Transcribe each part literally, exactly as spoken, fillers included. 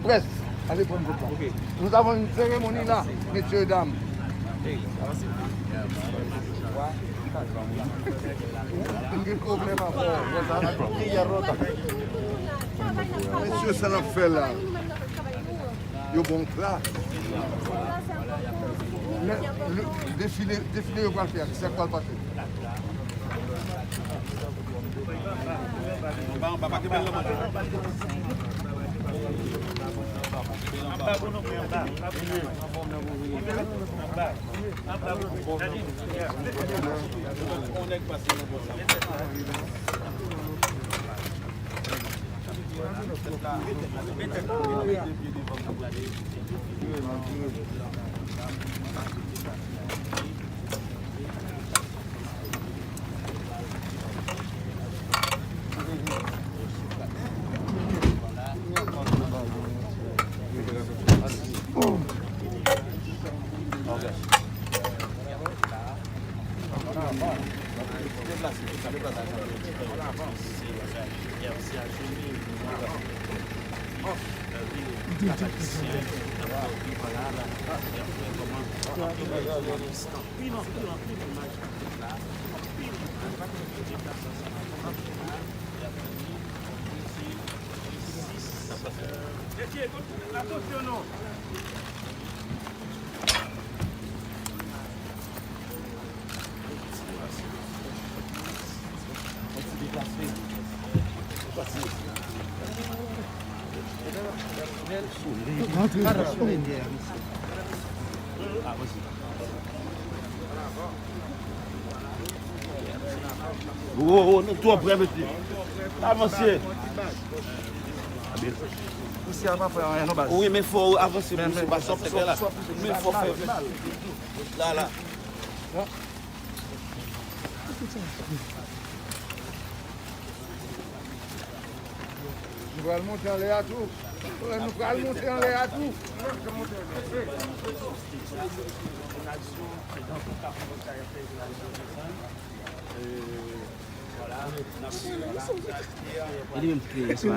Pès, ale pran kòb la. Nou t ap fè yon seremoni la, mesye dam. M gen pwoblèm avè w. Mesye, sa n ap fè la? Yo bon klas. Men, le, defile, defile yo pral fè a, kisa k pral pase? Anba, anba, pa kenbe l nan men. Anba, bon, non, anba. Anba, anba, bon. On nèg pase nan bò sa. Wo, wo, nou twò prè, mesye. Avanse. Pousyè a pa fè anyen non, baz. Wi, men fò w avanse pou misye pa sòt tèt la. Men fò fè. La, la. Nou pral monte anlè a tou. Nou pral monte anlè a tou. E li menm ki kreye sa.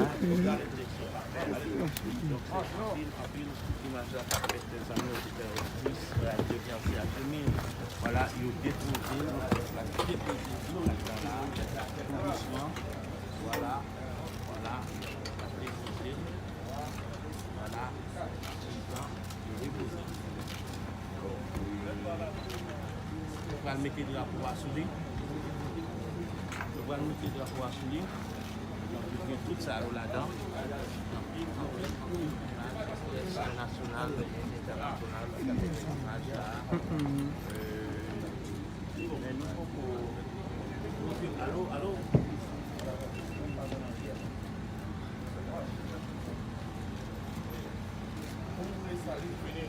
Donk, se anpil, anpil imaj la k ap fèt, zanmi oditè, oditris, Radio Guerrier de mil. Vwala, yo depoze l, depoze l la, tou dousman. Vwala, vwala, depoze l. Vwala, apresan, yo depoze l. Nou pral mete drapo a sou li. Nou pral mete drapo a sou li. Donk, yo gen tout sa yo ladan. Anpil, anpil, anpil imaj, près nasyonal, entènasyonal, ki ap fè imaj sa a. Euh, men nou poko montre, alo, alo. Pou mwen, sa li fini.